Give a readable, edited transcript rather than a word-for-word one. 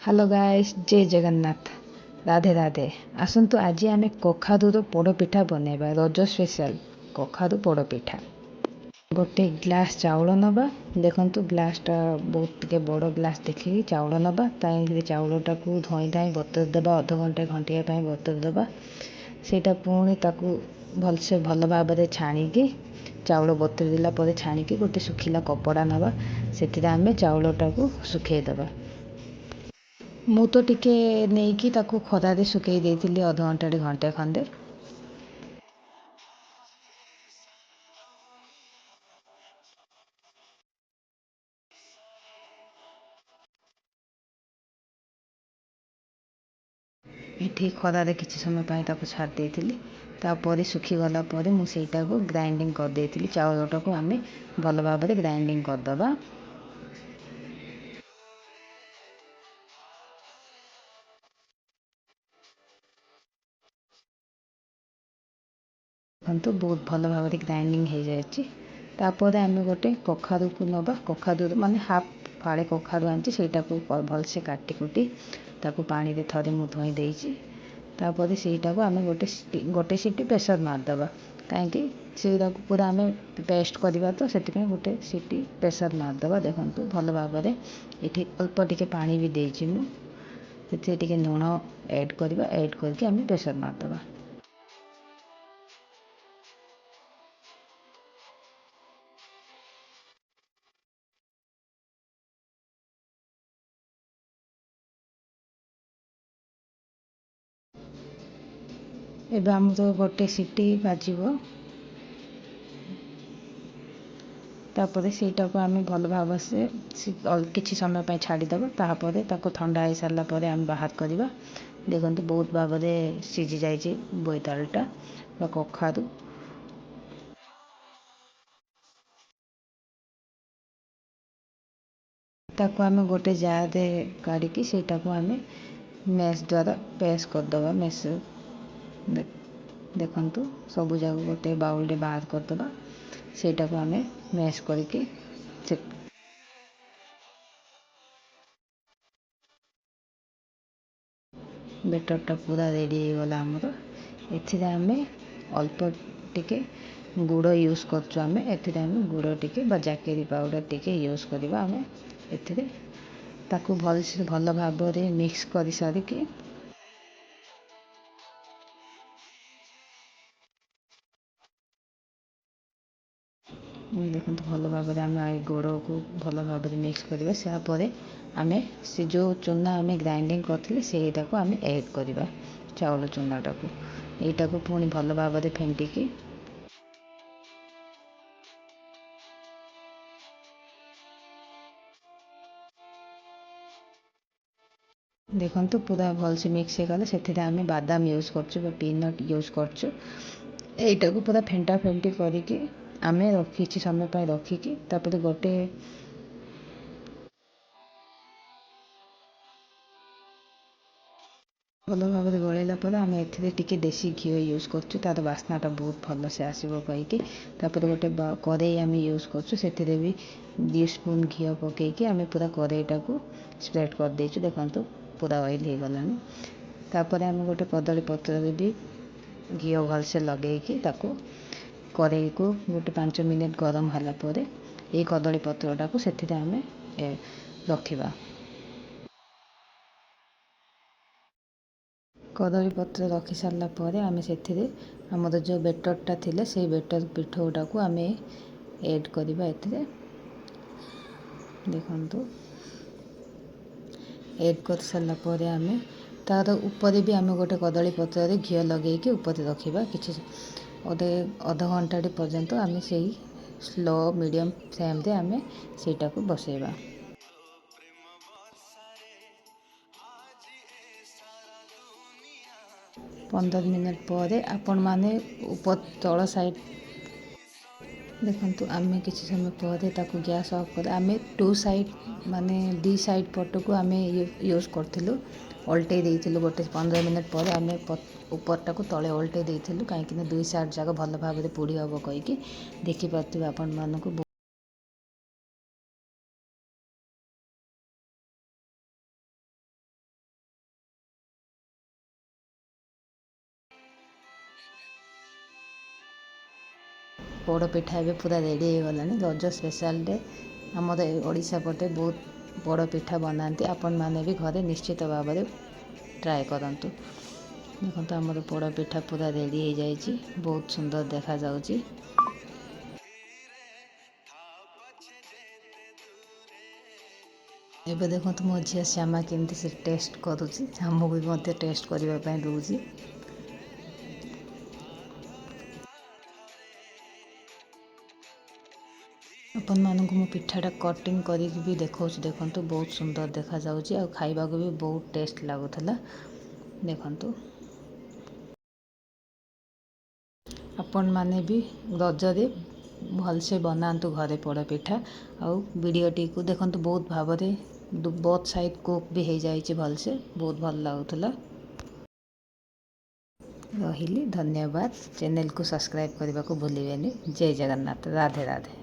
Hello guys, ଜୟ ଜଗନ୍ନାଥ, ରାଧେ ରାଧେ। ଆସନ୍ତୁ, ଆଜି ଆମେ କଖାରୁର ପୋଡ଼ପିଠା ବନେଇବା। ରଜ ସ୍ପେଶାଲ କଖାରୁ ପୋଡ଼ପିଠା। ଗୋଟେ ଗ୍ଲାସ୍ ଚାଉଳ ନେବା। ଦେଖନ୍ତୁ, ଗ୍ଲାସ୍ଟା ବହୁତ ଟିକେ ବଡ଼ ଗ୍ଲାସ୍ ଦେଖିକି ଚାଉଳ ନେବା। ତାହିଁରେ ଚାଉଳଟାକୁ ଧୋଇ ଧାଇ ବତୁରି ଦେବା। ଅଧଘଣ୍ଟେ ଘଣ୍ଟିଏ ପାଇଁ ବତୁରି ଦେବା ସେଇଟା। ପୁଣି ତାକୁ ଭଲସେ ଭଲ ଭାବରେ ଛାଣିକି, ଚାଉଳ ବତୁରି ଦେଲା ପରେ ଛାଣିକି ଗୋଟେ ଶୁଖିଲା କପଡ଼ା ନେବା, ସେଥିରେ ଆମେ ଚାଉଳଟାକୁ ଶୁଖେଇ ଦେବା। ମୁଁ ତ ଟିକେ ନେଇକି ତାକୁ ଖରାରେ ଶୁଖେଇ ଦେଇଥିଲି ଅଧଘଣ୍ଟାଟେ ଘଣ୍ଟେ ଖଣ୍ଡେ। ଏଠି ଖରାରେ କିଛି ସମୟ ପାଇଁ ତାକୁ ଛାଡ଼ି ଦେଇଥିଲି। ତାପରେ ଶୁଖିଗଲା ପରେ ମୁଁ ସେଇଟାକୁ ଗ୍ରାଇଣ୍ଡିଙ୍ଗ କରିଦେଇଥିଲି। ଚାଉଳଟାକୁ ଆମେ ଭଲ ଭାବରେ ଗ୍ରାଇଣ୍ଡିଙ୍ଗ କରିଦେବା। ଦେଖନ୍ତୁ, ବହୁତ ଭଲ ଭାବରେ ଗ୍ରାଇଣ୍ଡିଙ୍ଗ ହେଇଯାଇଛି। ତାପରେ ଆମେ ଗୋଟେ କଖାରୁକୁ ନେବା। କଖାରୁ ମାନେ ହାଫ୍ ଫାଳେ କଖାରୁ ଆଣିଛି। ସେଇଟାକୁ ଭଲସେ କାଟି କୁଟି ତାକୁ ପାଣିରେ ଥରେ ମୁଁ ଧୋଇ ଦେଇଛି। ତାପରେ ସେଇଟାକୁ ଆମେ ଗୋଟେ ସିଟି ପ୍ରେସର୍ ମାରିଦେବା, କାହିଁକି ସେଇଟାକୁ ପୁରା ଆମେ ପେଷ୍ଟ କରିବା ତ, ସେଥିପାଇଁ ଗୋଟେ ସିଟି ପ୍ରେସର୍ ମାରିଦେବା। ଦେଖନ୍ତୁ, ଭଲ ଭାବରେ ଏଠି ଅଳ୍ପ ଟିକେ ପାଣି ବି ଦେଇଛି ମୁଁ। ସେଥିରେ ଟିକେ ଲୁଣ ଆଡ଼୍ କରିବା। ଆଡ଼୍ କରିକି ଆମେ ପ୍ରେସର୍ ମାରିଦେବା। ଏବେ ଆମର ଗୋଟେ ସିଟି ବାଜିବ। ତାପରେ ସେଇଟାକୁ ଆମେ ଭଲ ଭାବରେ କିଛି ସମୟ ପାଇଁ ଛାଡ଼ିଦେବା। ତାପରେ ତାକୁ ଥଣ୍ଡା ହେଇସାରିଲା ପରେ ଆମେ ବାହାର କରିବା। ଦେଖନ୍ତୁ, ବହୁତ ଭାବରେ ସିଝି ଯାଇଛି ବୋଇତାଳୁଟା ବା କଖାରୁ। ତାକୁ ଆମେ ଗୋଟେ ଜାରରେ କାଢ଼ିକି ସେଇଟାକୁ ଆମେ ମେସ୍ ଦ୍ୱାରା ପେଷ୍ଟ କରିଦେବା। ମେସ୍, ଦେଖନ୍ତୁ, ସବୁ ଯାକ ଗୋଟେ ବାଉଲରେ ବାହାର କରିଦେବା। ସେଇଟାକୁ ଆମେ ମେସ୍ କରିକି ସେ ବେଟରଟା ପୁରା ରେଡ଼ି ହେଇଗଲା ଆମର। ଏଥିରେ ଆମେ ଅଳ୍ପ ଟିକେ ଗୁଡ଼ ୟୁଜ୍ କରୁଛୁ। ଆମେ ଏଥିରେ ଆମେ ଗୁଡ଼ ଟିକେ ବା ଜାକେରି ପାଉଡ଼ର ଟିକେ ୟୁଜ୍ କରିବା ଆମେ ଏଥିରେ। ତାକୁ ଭଲସେ ଭଲ ଭାବରେ ମିକ୍ସ କରିସାରିକି, ଦେଖନ୍ତୁ, ଭଲ ଭାବରେ ଆମେ ଗୁଡ଼କୁ ଭଲ ଭାବରେ ମିକ୍ସ କରିବା। ପରେ ଆମେ ସେ ଯେଉଁ ଚୁନା ଆମେ ଗ୍ରାଇଣ୍ଡିଙ୍ଗ କରିଥିଲେ, ସେଇଟାକୁ ଆମେ ଆଡ଼୍ କରିବା, ଚାଉଳ ଚୁନାଟାକୁ। ଏଇଟାକୁ ପୁଣି ଭଲ ଭାବରେ ଫେଣ୍ଟିକି, ଦେଖନ୍ତୁ, ପୁରା ଭଲସେ ମିକ୍ସ ହେଇଗଲା। ସେଥିରେ ଆମେ ବାଦାମ ୟୁଜ୍ କରୁଛୁ ବା ପିନଟ୍ ୟୁଜ୍ କରୁଛୁ। ଏଇଟାକୁ ପୁରା ଫେଣ୍ଟା ଫେଣ୍ଟି କରିକି ଆମେ କିଛି ସମୟ ପାଇଁ ରଖିକି ତାପରେ ଗୋଟେ ଭଲ ଭାବରେ ଗୋଳେଇଲା ପରେ ଆମେ ଏଥିରେ ଟିକେ ଦେଶୀ ଘିଅ ୟୁଜ୍ କରୁଛୁ, ତା'ର ବାସ୍ନାଟା ବହୁତ ଭଲସେ ଆସିବ କହିକି। ତାପରେ ଗୋଟେ କରେଇ ଆମେ ୟୁଜ୍ କରୁଛୁ। ସେଥିରେ ବି 2 ସ୍ପୁନ୍ ଘିଅ ପକେଇକି ଆମେ ପୁରା କରେଇଟାକୁ ସ୍ପ୍ରେଡ଼୍ କରିଦେଇଛୁ। ଦେଖନ୍ତୁ, ପୁରା ଅଏଲ୍ ହେଇଗଲାଣି। ତାପରେ ଆମେ ଗୋଟେ କଦଳୀ ପତ୍ରରେ ବି ଘିଅ ଭଲସେ ଲଗେଇକି ତାକୁ କରେଇକୁ ଗୋଟେ 5 ମିନିଟ୍ ଗରମ ହେଲା ପରେ ଏଇ କଦଳୀ ପତ୍ରଟାକୁ ସେଥିରେ ଆମେ ରଖିବା। କଦଳୀ ପତ୍ର ରଖି ସାରିଲା ପରେ ଆମେ ସେଥିରେ ଆମର ଯେଉଁ ବେଟରଟା ଥିଲା, ସେଇ ବେଟର ପିଠଉଟାକୁ ଆମେ ଏଡ଼୍ କରିବା ଏଥିରେ। ଦେଖନ୍ତୁ, ଏଡ଼୍ କରିସାରିଲା ପରେ ଆମେ ତା'ର ଉପରେ ବି ଆମେ ଗୋଟେ କଦଳୀ ପତ୍ରରେ ଘିଅ ଲଗେଇକି ଉପରେ ରଖିବା। କିଛି ଗୋଟେ ଅଧଘଣ୍ଟାଟେ ପର୍ଯ୍ୟନ୍ତ ଆମେ ସେଇ ସ୍ଲୋ ମିଡ଼ିୟମ୍ ଫ୍ଲେମ୍ରେ ଆମେ ସେଇଟାକୁ ବସେଇବା। 15 ମିନିଟ୍ ପରେ ଆପଣମାନେ ଉପର ତଳ ସାଇଡ଼୍ ଦେଖନ୍ତୁ। ଆମେ କିଛି ସମୟ ପରେ ତାକୁ ଗ୍ୟାସ୍ ଅଫ୍ କରି ଆମେ ଟୁ ସାଇଡ଼୍, ମାନେ ଦୁଇ ସାଇଡ଼୍ ପଟକୁ ଆମେ ୟୁଜ୍ କରିଥିଲୁ, ଓଲଟେଇ ଦେଇଥିଲୁ। ଗୋଟେ 15 ମିନିଟ୍ ପରେ ଆମେ ଉପରଟାକୁ ତଳେ ଓଲଟେଇ ଦେଇଥିଲୁ, କାହିଁକିନା ଦୁଇ ସାଇଡ଼୍ ଯାକ ଭଲ ଭାବରେ ପୋଡ଼ି ହେବ କହିକି। ଦେଖିପାରୁଥିବେ ଆପଣମାନଙ୍କୁ ପୋଡ଼ପିଠା ଏବେ ପୁରା ରେଡ଼ି ହେଇଗଲାଣି। ରଜ ସ୍ପେଶାଲରେ ଆମର ଓଡ଼ିଶା ପଟେ ବହୁତ ପୋଡ଼ପିଠା ବନାନ୍ତି। ଆପଣମାନେ ବି ଘରେ ନିଶ୍ଚିତ ଭାବରେ ଟ୍ରାଏ କରନ୍ତୁ। ଦେଖନ୍ତୁ, ଆମର ପୋଡ଼ପିଠା ପୁରା ରେଡ଼ି ହେଇଯାଇଛି, ବହୁତ ସୁନ୍ଦର ଦେଖାଯାଉଛି। ଏବେ ଦେଖନ୍ତୁ, ମୋ ଝିଅ ଶ୍ୟାମା କେମିତି ସେ ଟେଷ୍ଟ କରୁଛି, ଆମକୁ ବି ମଧ୍ୟ ଟେଷ୍ଟ କରିବା ପାଇଁ ଦେଉଛି। ଆପଣମାନଙ୍କୁ ମୁଁ ପିଠାଟା କଟିଂ କରିକି ବି ଦେଖାଉଛି। ଦେଖନ୍ତୁ, ବହୁତ ସୁନ୍ଦର ଦେଖାଯାଉଛି ଆଉ ଖାଇବାକୁ ବି ବହୁତ ଟେଷ୍ଟ ଲାଗୁଥିଲା। ଦେଖନ୍ତୁ, ଆପଣମାନେ ବି ରଜରେ ଭଲସେ ବନାନ୍ତୁ ଘରେ ପୋଡ଼ପିଠା। ଆଉ ଭିଡ଼ିଓଟିକୁ ଦେଖନ୍ତୁ, ବହୁତ ଭାବରେ ବୋଥ୍ ସାଇଡ଼୍ କୁକ୍ ବି ହେଇଯାଇଛି ଭଲସେ, ବହୁତ ଭଲ ଲାଗୁଥିଲା। ରହିଲି, ଧନ୍ୟବାଦ। ଚ୍ୟାନେଲକୁ ସବସ୍କ୍ରାଇବ୍ କରିବାକୁ ଭୁଲିବେନି। ଜୟ ଜଗନ୍ନାଥ, ରାଧେ ରାଧେ।